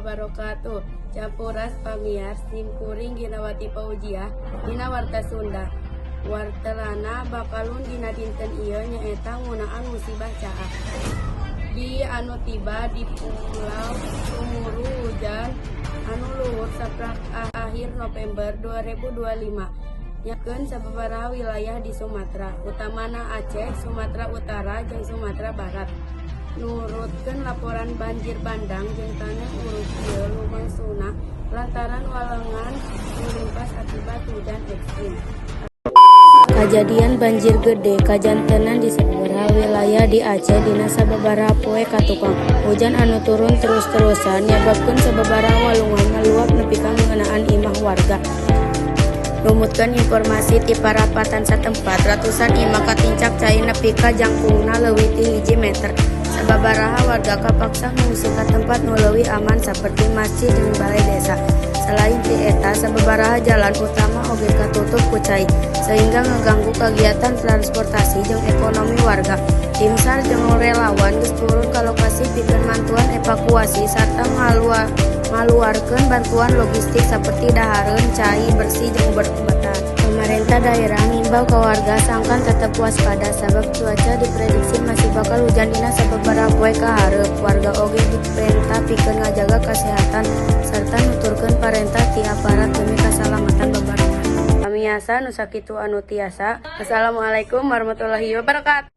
Wabarakatuh. Campuras pamiarsa, simkuring Ginawati Paujiah dina Warta Sunda. Wartelana bakalun dina dinten ieu nyaeta ngeunaan musibah caah. Di anu tiba di Pulau Sumuru, hujan anu luhur saprak akhir November 2025 nyakeun sababaraha wilayah di Sumatera, utamana Aceh, Sumatera Utara, jeung Sumatera Barat. Nurutkeun laporan, banjir bandang jeung taneuh urug ieu lumangsungna lantaran walengan nu limpas akibat hujan ekstrim. Kajadian banjir gede kajantenan di sababaraha wilayah di Aceh dina sababaraha poe katukang. Hujan anu turun terus-terusan nyababkeun sababaraha walungan ngaluap nepi ka ngeunaan imah warga. Numutkeun informasi ti parapatan satempat, ratusan imah katincak cai nepi ka jangkungna leuwih ti 1 meter. Sababaraha warga kapaksa ngungsi ka tempat nu leuwih aman saperti masjid jeung balai desa. Salain ti eta, sababaraha jalan utama oge katutup ku cai, sehingga ngaganggu kagiatan transportasi jeung ekonomi warga. Tim SAR jeung relawan geus turun ka lokasi pikeun mantuan evakuasi sarta ngaluarkeun bantuan logistik saperti dahareun, cai bersih jeung obat-obatan. Pamarentah daerah ngimbau ka warga sangkan tetep waspada sabab cuaca diprediksi masih bakal hujan dina sababaraha poe ka hareup. Warga oge dipenta pikeun ngajaga kasehatan sarta nuturkeun parentah ti aparat demi kasalamatan babarengan. Pamiarsa, nu sakitu anu tiasa. Assalamualaikum warahmatullahi wabarakatuh.